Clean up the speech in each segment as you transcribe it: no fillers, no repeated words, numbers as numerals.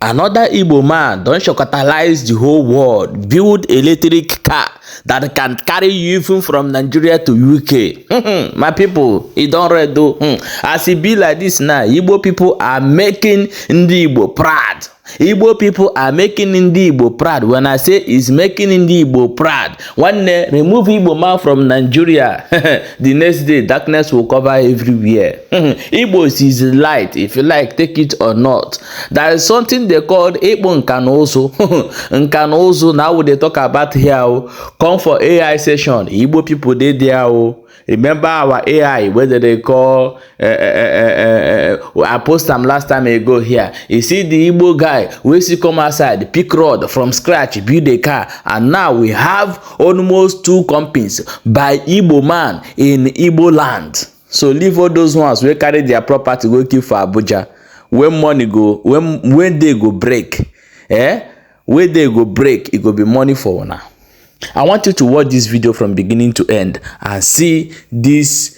Another Igbo man don shocktalize the whole world, build electric car that can carry you even from Nigeria to UK. My people, e don red o. As e be like this now, Igbo people are making Ndi Igbo proud. Igbo people are making Ndi Igbo proud. When I say is making Ndi Igbo proud, nwanne, remove Igbo man from Nigeria. The next day, darkness will cover everywhere. Igbos is light. If you like, take it or not. There is something they called ịkpụ nka na ụzụ. Nka na ụzụ na we dey talk about here o. Come for AI session, Igbo people dey there o. Remember our AI wey dem dey call I post am last time ago here. You see the Igbo guy wey still come outside, pick rod from scratch, build a car, and now we have almost two companies by Igbo man in Igbo land. So leave all those ones wey carry their property go keep for Abuja. When money go, when day go break, eh? When day go break, e go be money for una. I want you to watch this video from beginning to end and see this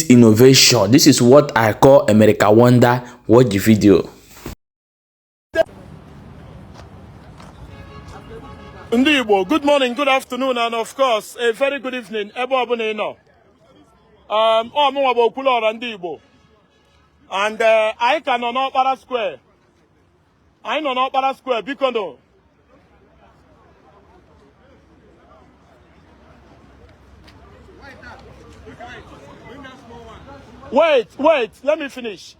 innovation. This is what I call America Wonder. Watch the video. Ndị Igbo, good morning, good afternoon, and of course, a very good evening ebe ọbụla ị nọ. Ọ mụnwa bụ Okwuluọra ndị Igbo. And anyị ka nọ n'Ọkpara Square. Anyị nọ n'Ọkpara Square, biko nụ. Wait, wait, let me finish.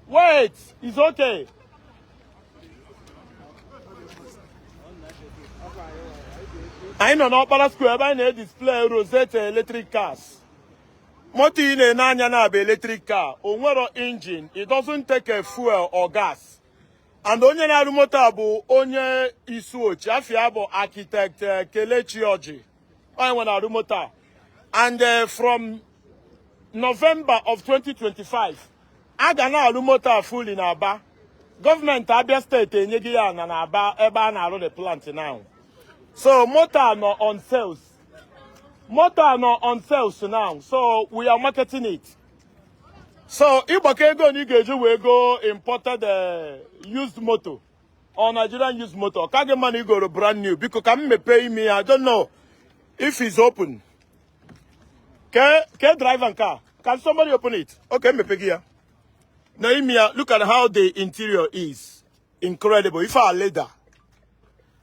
Wait, it's okay. Anyị nọ n'Ọkpara Square ebe anyị na-edisplay Rosette electric cars. Moto ị na-ene anya na bụ electric car. O nwero engine. It doesn't take a fuel or gas. And onye na-arụ moto a bụ onye Isuochi. Afa ya bụ architect Kelechi Oji. Onye nwe na-arụ moto a. And from November of 2025, a ga na-arụ moto a fully n'Aba. Gọọmenti Abia steeti enyeghị ya na n'Aba ebe a na-arụ the plant now. So moto a nọ on sales. Moto a nọ on sales now. So we are marketing it. So ịgbakọ ego na ị ga-eji wee go imported used moto or Nigerian used moto, ọ ka gị mma na igoro brand new. Biko ka m mepee imi ya. I don't know if it's open. Ke driver nke a? Can somebody open it? Okay, mepe gị ya. Na imi ya, look at how the interior is. Incredible. Ife a leather.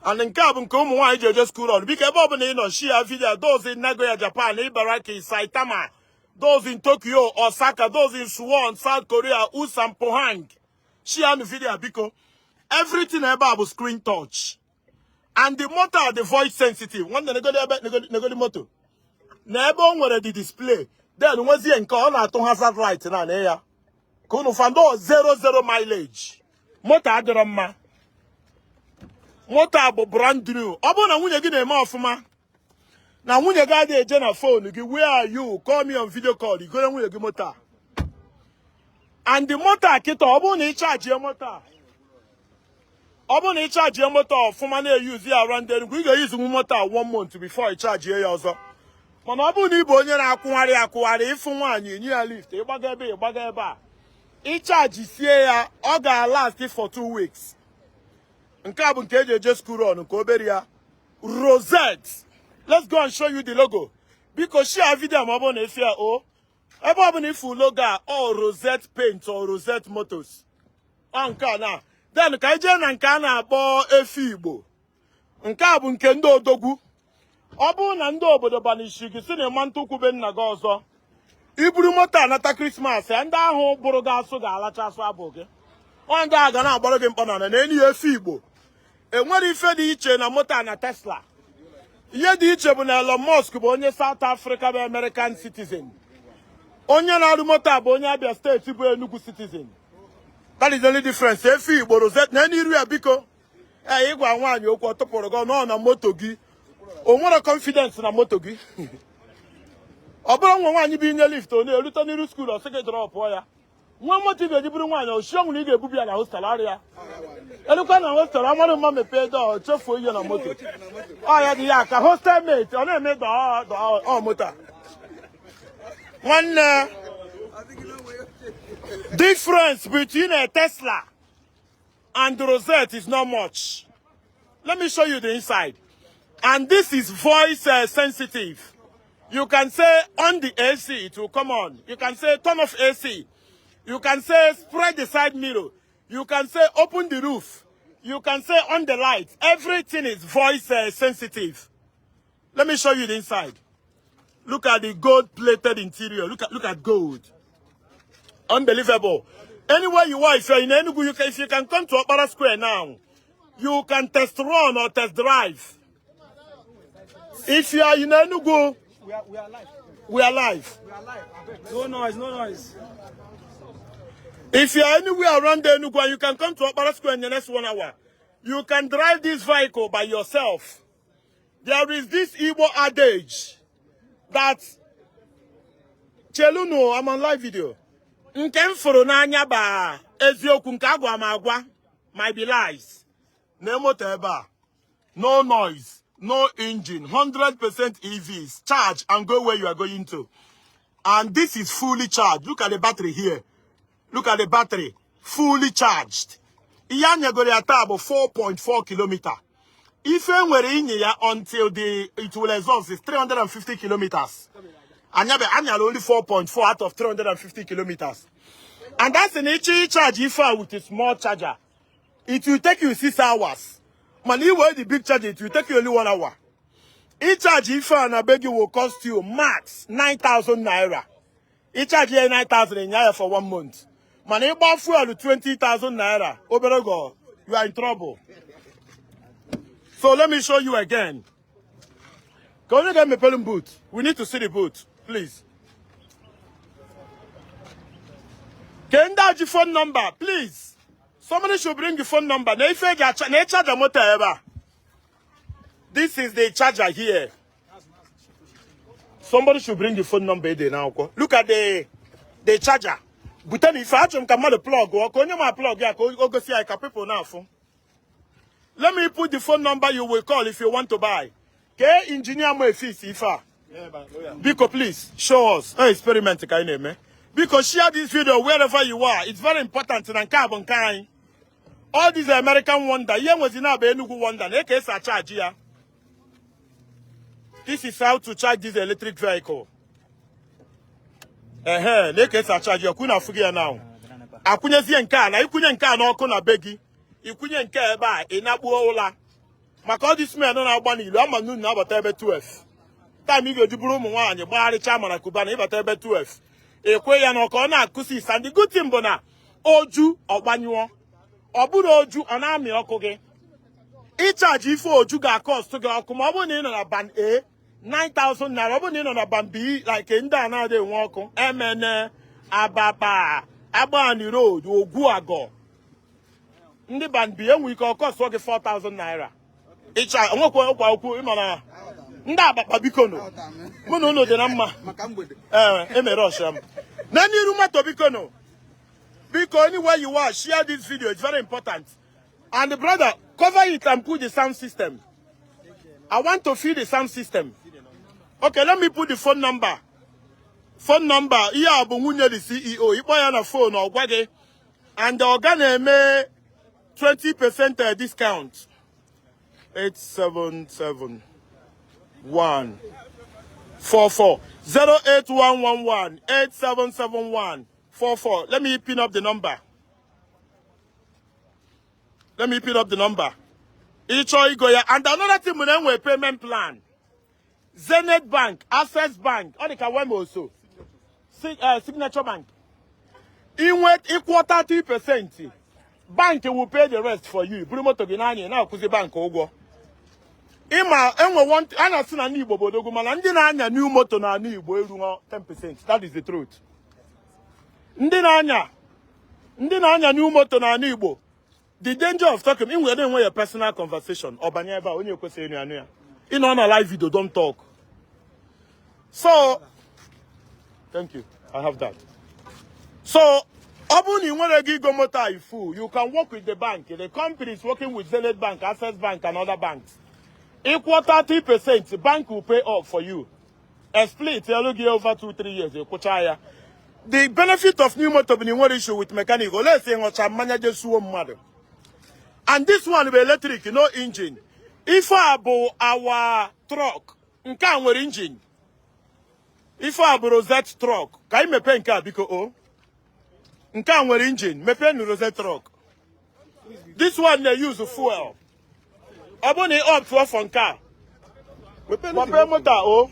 And nke a bụ nke ụmụ nwaanyị ji eje school run. Biko ebe ọbụla ị nọ, share video. Those in Nagoya, Japan, Ibaraki, Saitama, those in Tokyo, Osaka, those in Suwon, South Korea, Ulsan, Pohang. Share the video, biko. Everything ebe a bụ screen touch. And the motor the voice sensitive. Nwanne, negodi ebe negodi moto. Na ebe o nwere the display. Then nwezie nke ọ na-atụ hazard light na na ya. Ka unu fando 00 mileage. Moto adịrọ mma. Moto a bụ brand new. Ọ bụrụ na nwunye gị na-eme ọfụma, na nwunye gị adịghị eje na phone gị, "Where are you? Call me on video call." Igoro nwunye gị moto a. And the moto a kịta, ọ bụrụ na ị chajie moto a, ọ bụrụ na ị chajie moto a ọfụma na-eyuzi ya around Enugu, ị ga-eyuzu moto a one month before ị chajie ya ọzọ. Mana ọ bụrụ na ị bụ onye na-akwụgharị akwụgharị, ịfụ nwaanyị, enye ya lift, ịgbaga ebe ịgbaga ebe a, ịchajisie ya, ọ ga-last for 2 weeks. Nke a bụ nke eji eje school run, nke obere ya, Rosette. Let's go and show you the logo. Biko share video ma ọ bụrụ na ife ya o ebe ọ bụla ifu logo a, ọ Rosette Paint or Rosette Motors. Ọ nke a na then ka anyị jee na nke a na-akpọ Efi Igbo. Nke a bụ nke ndị odogwu. Ọ bụrụ na ndị obodo banishi gị, si na ịma ntụkwube nna gị ọzọ, iburu moto anata Christmas ya, ndị ahụ bụrụ gị asụ ga-alacha asụ abụ gị. Ọ ndị a ga na-agbara gị mkpọ na enyi ya. Efi Igbo enwere ife dị iche na moto a na Tesla. Ihe dị iche bụ na Elon Musk bụ onye South Africa, bụ American citizen. Onye na-arụ moto a bụ onye Abia steeti, bụ Enugu citizen. That is the only difference. Efi Igbo Rosette na n'iru ya. Biko, ee, ịgwa nwaanyị okwu, ọ tụpụrụ gị nọ na moto gị. O nwere confidence na moto gị. Ọ bụrụ nwa nwaanyị bụ inye lift, ọ na-erute n'iru school, ọ sị gị dropụọ ya. Nwa moto ị ga-eji bụrụ nwaanyị, oshi ọnwụ na ị ga-ebubi ya na hostel arịa elukwa na hostel, amarụ mma mepee dọọ, chefuo ihe na moto. Ọ ya dị ya ka hostel mate ọ na-eme dọọ dọọ. Ọ moto a, nwanne, difference between a Tesla And the rosette is not much. Let me show you the inside. And this is voice sensitive. You can say on the AC, it will come on. You can say turn off AC. You can say spread the side mirror. You can say open the roof. You can say on the light. Everything is voice sensitive. Let me show you the inside. Look at the gold plated interior. Look at gold. Unbelievable. Anywhere you are, if you're in Enugu, if you can come to Okpara Square now, you can test run or test drive. If you are in Enugu, We are live. We are live. We are live. No noise, no noise. If you are anywhere around Enugu and you can come to Okpara Square in the next one hour, you can drive this vehicle by yourself. There is this Igbo adage that, Cheluno, I'm on live video. Nke m fụrụ n'anya ba eziokwu, nke agwa m agwa might be lies. Na moto ebe a, no noise, no engine, 100% EVs, charge and go where you are going to. And this is fully charged. Look at the battery here. Look at the battery, fully charged. Ihe anyagoro ya taa bụ 4.4 kilometer. Ife nwere inye ya until the it will exhaust is 350 kilometers. Anyabe anyara only 4.4 out of 350 kilometers. And that's an ichi charge ife a with a small charger. It will take you 6 hours. Man, you the big charger, it will take you only one hour. Each charge ife a na beg you will cost you max 9,000 naira. Ị charge ya 9,000 in ya for one month. Mana ịgba fuel 20,000 naira, obere go, you are in trouble. So let me show you again. Ka onye ga-emepelu m boot? We need to see the boot, please. Ke ndị a ji phone number, please. Somebody should bring the phone number. Na ife eji acha na charger moto ebe a. This is the charger here. Somebody should bring the phone number ede n'akwụkwọ. Look at the charger. Bute na ife achọrọ m ka mmadụ plug ọ ka onye ma plug ya ka o gosi anyị ka people na-afụ. Let me put the phone number you will call if you want to buy. Kee engineer mo efisi ife a. Biko, please show us. Experiment ka anyị na-eme. Biko, share this video wherever you are. It's very important na nke a bụ nke anyị. All these American wonder, ihe nwezi na bụ Enugu wonder na eke esi charge ya. This is how to charge this electric vehicle. Ehe, na eke esi charge ya, kwụ na afụ gị ya now. Akwụnyezie nke a na ikwunye nke a n'ọkụ na be gị. Ikwunye nke a ebe a, ị nakpuo ụla. Maka ọ dị smell na-agba n'ilu, ama na unu na-abata ebe 12. Time ị ga-eji bụrụ ụmụ nwaanyị gbagharịcha mara kuba na ịbata ebe 12. Ekwe ya n'ọkụ, ọ na-akụsi isa. Ndị good thing bụ na oju ọgbanyụọ. Ọ bụrụ oju, ọ na-amị ọkụ gị. Ịcharge ife oju ga-acost gị ọkụ ma ọ bụrụ na ị nọ na band A, 9000 naira. Ọ bụrụ na ị nọ na band B, like ndị a na-adị enwe ọkụ, Emene, Ababa, Agbani Road, Ogwuagọ, ndị band B enwe ike ọkọstụ gị 4000 naira. Ịcha onwekwa ọkwa okwu ịma na ndị Abakpa, biko nụ, mụ na unu dị na mma. Maka mgbede. Ee, emere ọsha m na n'iru moto. Biko nụ, biko, anywhere you are, share this video. It's very important. And the brother, cover it and put the sound system. I want to feel the sound system. Okay, let me put the phone number. Phone number ihe a bụ nwunye the CEO. Ịkpọ ya na phone, ọ gwa gị. And ọga na-eme 20% discount. 877 1 44 08111 8771 44. Let me pin up the number. Let me pin up the number. Ịchọ igo ya. And another thing bụ na enwere payment plan. Zenith Bank, Access Bank, ọ dị ka Wema oso, Signature Bank. Inwe ịkwụọ 30%, bank will pay the rest for you. Buru moto gị n'anya, ị na-akwụzi bank ụgwọ. Ịma enwe one a na-asị na ndị Igbo bụ odogwu, mana ndị na-anya new moto na ala Igbo erughọ 10%. That is the truth. Ndị na-anya new moto na ala Igbo, the danger of talking, ị nwere enwe your personal conversation, ọ banye ebe a, onye ekwesịghị ịnụ anụ ya. Ị nọ na live video, don't talk. So thank you, I have that. So ọ bụrụ na ị nwere ego igo moto a ifu, you can work with the bank. The company is working with Zenith Bank, Access Bank and other banks. Ịkwụọ 30%, bank will pay up for you. A split elu gị over 2 3 years, ịkwụcha ya. The benefit of new motor bụ na ị nwere issue with mechanic. Olee esi ịṅụcha mmanya je suo mmadụ? And this one bụ electric, no engine. Ife a bụ our truck. Nke a nwere engine. Ife a bụ Rosette truck. Ka anyị mepee nke a, biko o. Nke a nwere engine. Mepee nu Rosette truck. This one na-use fuel. Ọ bụrụ na ị opt for nke a, mepee moto a o.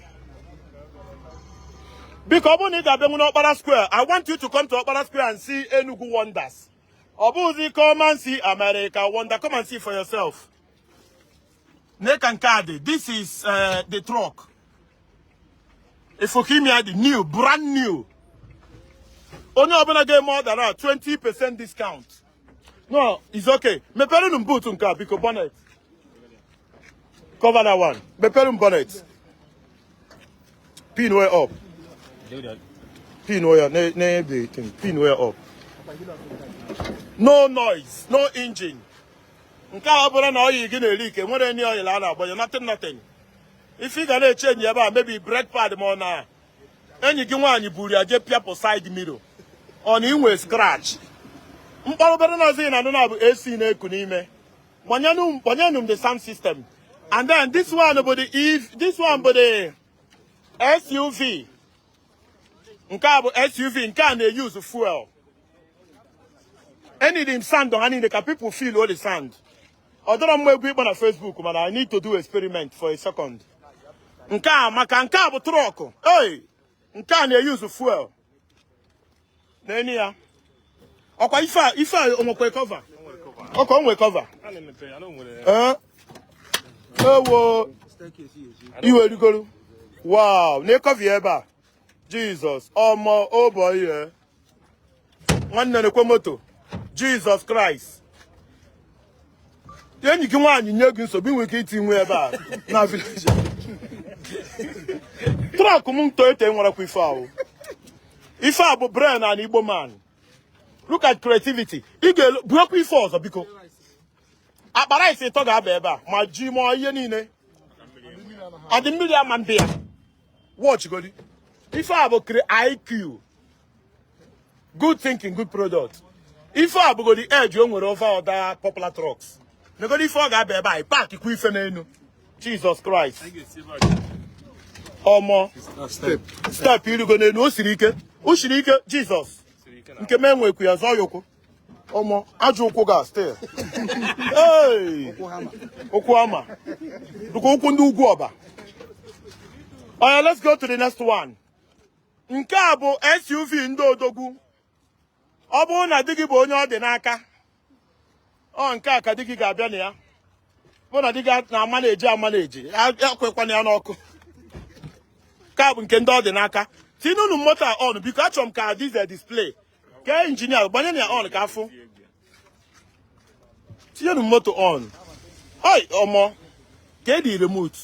Biko, ọ bụrụ na ị ga-abịanwu n'Ọkpara Square, I want you to come to Ọkpara Square and see Enugu wonders. Ọ bụghịzi come and see America wonder, come and see for yourself. Neka nke a dị. This is the truck. Ifokimia dị new, brand new. Onye ọbụla ga-eme order na 20% discount. No, it's okay. Mepere m boot nke a, biko, bonnet. Cover that one. Mepere m bonnet. Pin way up. Pin way ne ne the thing. Pin way up. No noise, no engine. Nke a, ọ bụrụ na oyi gị na-eri ike, nwere any oil a na-agbanye, nothing, nothing. Ife ị ga na-echenji ebe a, maybe brake pad, ma ọ na enyi gị nwaanyị buru ya jee pịapụ side mirror, ọ na inwe scratch. Mkpọrọ obere na-ọzọ ị na-anụ na bụ AC na-eku n'ime. Gbanyenu m the sound system. And then this one bụ the if this one bụ the SUV. Nke a bụ SUV. Nke a na-use fuel. Anything sound ha niile ka people feel all the sound. Ọ dọrọ mma egwu ịkpọ na Facebook, mana I need to do experiment for a second. Nke a, maka nke a bụ truck. Hey, nke a na-use fuel n'enu ya. Ọkwa ife a onwekwe cover, ọkwa onwe cover. Ee, ewo, iwe rigoro. Wow, na cover ebe a. Jesus, ọmọ obo ihe nwanne nekwe moto. Jesus Christ, enyi gị nwaanyị nye gị nsogbu, ị nwere ike iti nwe ebe a na village. Truck m Toyota enwerekwa ife ahụ. Ife a bụ brain and Igbo man. Look at creativity. Ị ga-buokwa ife ọzọ, biko. Akpa rice ịtọ ga-aba ebe a, ma ji ma ihe niile adị, mmiri ama ndị ya. Watch godi. Ife a bụ IQ, good thinking, good product. Ife a bụgodi edge o nwere over other popular trucks. Negodi ife ọ ga-aba ebe a, park kwa ife n'elu. Jesus Christ, ọmọ. Step. Step irugo n'elu, o siri ike, o siri ike. Jesus, nke m enwekwu ya zọọ ya ụkwụ. Ọmọ, ajọ ụkwụ ga still. Hey! Ụkwụ ama dịka ụkwụ ndị ugwu ọba. Oya, let's go to the next one. Nke a bụ SUV ndị odogwu. Ọ bụrụ na di gị bụ onye ọ dị n'aka, ọ nke a ka di gị ga-abịa na ya. Bụ na di gị na-ama na-eji ama na-eji ekwekwana ya n'ọkụ. Nke a bụ nke ndị ọ dị n'aka. Tinye unu moto a on, biko. Achọrọ m ka diesel display kee. Injinia, gbanye na ya on ka afụ. Tinyenu moto on. Oi, ọmọ, ka dị remote.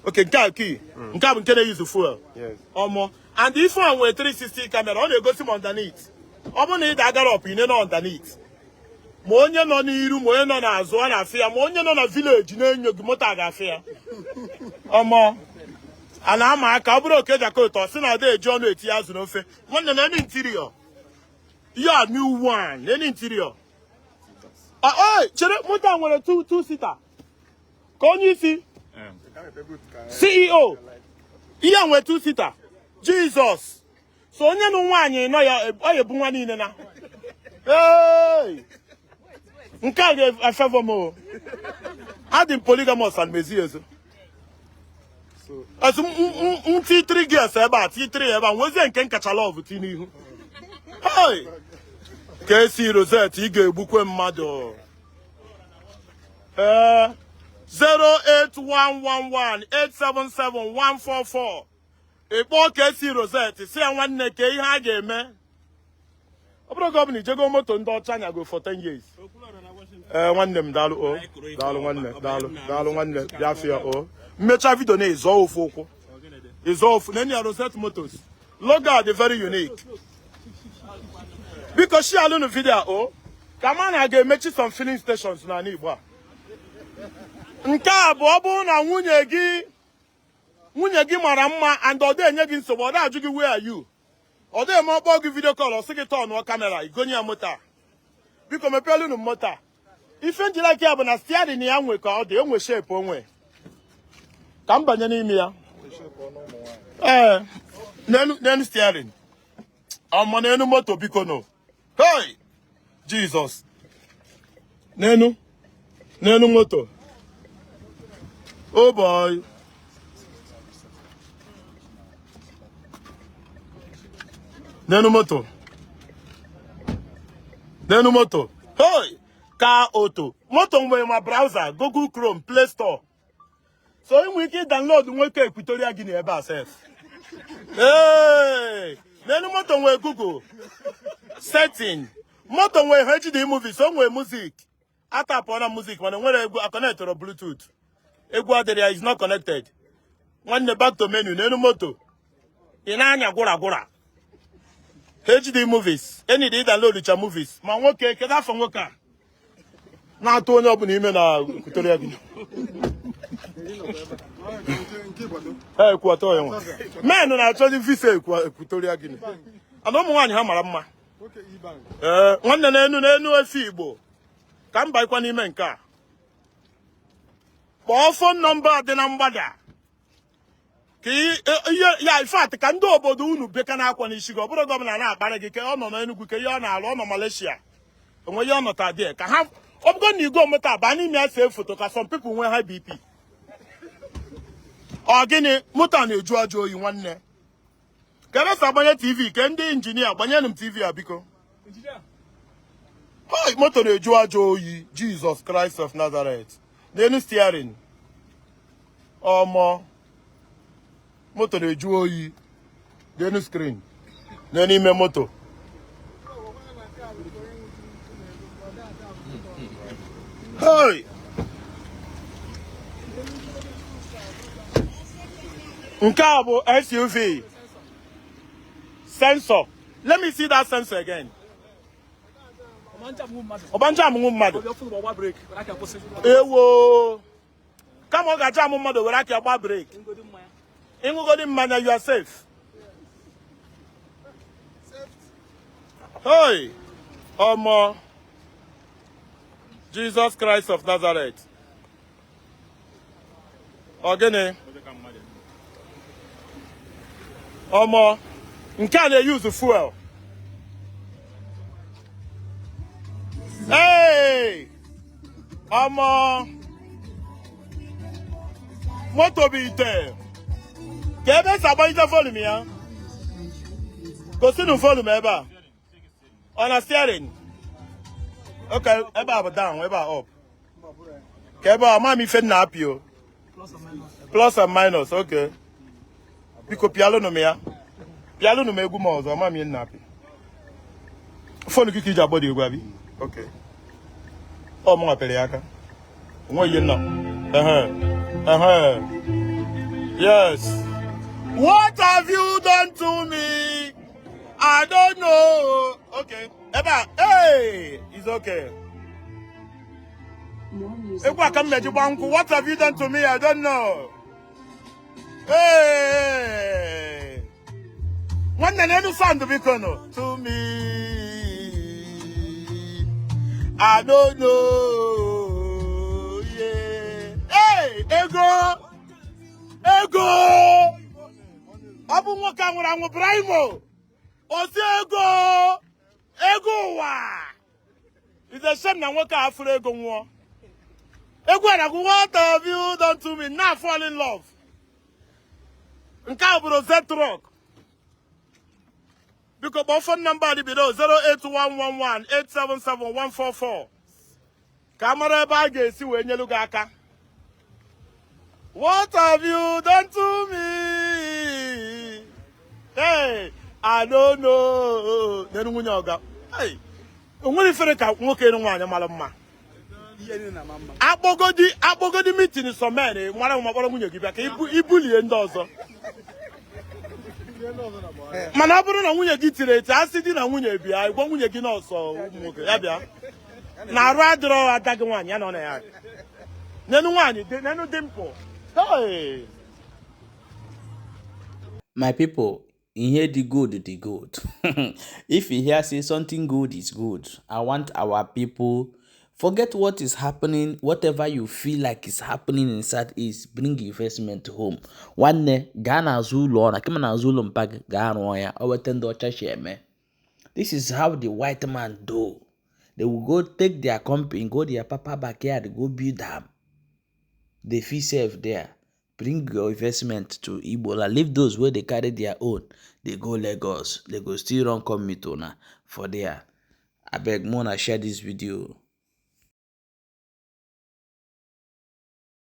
Okay, nke a key. Nke a bụ nke na-use fuel. Yes. Ọmọ, and ife a nwere 360 camera. Ọ na-egosi m underneath. Ọ bụrụ na ị da-agara ọpụ ine nọ underneath, ma onye nọ n'iru ma onye nọ n'azụ, ọ na-afụ ya. Ma onye nọ na village na-enyo gị, moto a ga-afụ ya. Ọmọ, a na-ama aka. Ọ bụrụ oke jakota, ọ sị na ọ dị eji ọnụ etinye azụ n'ofe. Nwanne, na any interior ya, new one, any interior. Ah, oi, chere, moto a nwere two seater ka onye isi CEO. Ihe a nwere two seater. Jesus, so onye nụ nwaanyị nọ ya, ọ ya ebu nwa niile na. Hey! Nke a ga-efavor m o. Adị m polygamous and mezi ezo. Etu m ti 3 gears ebe a, ti 3 ebe a, nwezie nke nkacha love ti n'ihu. Hey! Ka esi Rosette, ị ga-egbukwe mmadụ. Ee, 08111877144. Ị kpọọ ka esi Rosette, si ya, nwanne, ka ihe a ga-eme. Ọ bụrụ gị, ọ bụ na ijego moto ndị ọcha nyago for 10 years. Ee, nwanne m, daalụ o, daalụ nwanne, daalụ, daalụ nwanne. Bịa fịa o. Mmecha video na-ịzọ ofu ụkwụ, ịzọ ofu na ya. Rosette Motors logo a dị very unique. Biko, share video a o, ka ma na ga-emechi some filling stations n'ala Igbo a. Nke a bụ, ọ bụrụ na nwunye gị mara mma and ọ dị enye gị nsogbu, ọ dị ajụ gị, "Where are you?" Ọ dị eme ọkpọ gị video call, ọ sị gị turnụọ camera, igonye ya moto a. Biko, mepeelu unu moto a. Ife m ji like ya bụ na steering ya nwe ka ọ dị, enwe shape onwe. Ka m banye n'ime ya. Ee, n'enu n'enu steering. Ọmọ, n'enu moto, biko no. Hey! Jesus. N'enu n'enu moto. Oh boy. N'enu moto. N'enu moto. Hey! Ka oto. Moto nwere ma browser, Google Chrome, Play Store. So ị nwere ike download nwoke Equatorial Guinea ebe a sef. Hey! N'enu moto nwere Google setting. Moto nwere HD movie, so nwere music. Atapụọla music, mana nwere egwu akọnetọrọ Bluetooth. Egwu adịrị ya, is not connected. Nwanne, back to menu. N'enu moto. Ị na-anya gwụra gwụra. HD movies. Enyi dị download cha movies. Ma nwoke, kedu afọ nwoke a? Na-atụ onye ọbụla ime na Equatorial Guinea. Ee, Equatorial ya nwa. Men na-achọzi visa Equatorial Guinea. Ana ụmụ nwaanyị ha mara mma. Ee, nwanne, n'enu n'enu efi Igbo. Ka m banyekwa n'ime nke a. Kpọọ phone number dị na mgbada. Ka ihe ya, in fact, ka ndị obodo unu beka na-akwa n'isi gị. Ọ bụrụ governor na-akparị gị ka ọ nọ n'Enugu, ka ihe ọ na-alụ, ọ nọ Malaysia, onwe ihe ọ nọta dị ka ha. Ọ bụgo na igwe moto baa n'ime ya, see foto ka some people nwee high BP. Ọ gịnị? Moto a na-eju ajọ oyi, nwanne. Ka ebe si agbanye TV, ke ndị injinia gbanyere m TV a, biko. Hi, moto na-eju ajọ oyi. Jesus Christ of Nazareth. N'elu steering. Ọmọ, moto na-eju oyi. N'elu screen. N'elu ime moto. Hey! Nke a bụ SUV. Sensor. Let me see that sensor again. Ọbanja amụnwụ mmadụ. Ewo. Kama ọ ga-aja amụ mmadụ, were aka gba brake. Ịṅụgodi mmanya, you are safe. Hey! Ọmọ. Jesus Christ of Nazareth. Ọ gịnị? Ọmọ. Nke a na-use fuel. Hey! Ọmọ. Moto bụ ite. Ka ebe esi agbanyite volume ya. Gosinụ volume ebe a. Ọ na steering. Okay, ebe a bụ down, ebe a up. Ka ebe a, ama m ife nna apị o. Plus and minus, okay. Biko pịalụnụ m ya. Pịalụnụ m egwu m ọzọ, ama m ihe nna apị. Phone gị ka iji agbọ dị egwu abi? Okay. Ọ mụ nwapịrị ya aka. Onwe ihe nna. Ehe. Ehe. Yes. What have you done to me? I don't know. Okay. Ebe a, hey, it's okay. Egwu a ka m meji gba nkwụ. What have you done to me? I don't know. Hey! Nwanne, na-enu sound, biko no. To me. I don't know. Yeah. Hey! Ego! Ego! Ọ bụ nwoke a nwụrụ anwụ, Brimo. Osi ego! Ego ụwa! It's a shame na nwoke a afụrụ ego nwụọ. Egwu a na-agụ, "What have you done to me?" Now fall in love. Nke a bụ Rosette Rock. Biko kpọọ phone number dị bido 08111877144 ka a mara ebe a ga-esi wee nyelu gị aka. What have you done to me? Hey, I don't know. Nenu nwunye ọga. Hey, o nwere ifere ka nwoke ịnụ nwaanyị mara mma. Akpọgodi akpọgodi meeting, some men mara mma, kpọrọ nwunye gị bịa ka ibulie ndị ọzọ. Mana ọ bụrụ na nwunye gị tiri eti, asị di na nwunye bịa, gwa nwunye gị n'ọsọ ụmụ nwoke ya bịa na arụ adịrọ ada gị nwaanyị ya nọ na ya. Nenu nwaanyị, nenu dimple. Hey! My people, ihe dị good dị good. If you hear say something good is good, I want our people Forget what is happening, whatever you feel like is happening in Southeast, bring investment home. Nwanne, gaa n'azụ ụlọ ọ na kema n'azụ ụlọ mpa gị gaa rụọ ya, o weta ndị ọcha si eme. This is how the white man do. They will go take their company, go their papa backyard, go build am. They feel safe there. Bring your investment to Igbo land. Leave those wey dey carry their own dey go Lagos. They go still run come meet una for there. Abeg, make una share this video.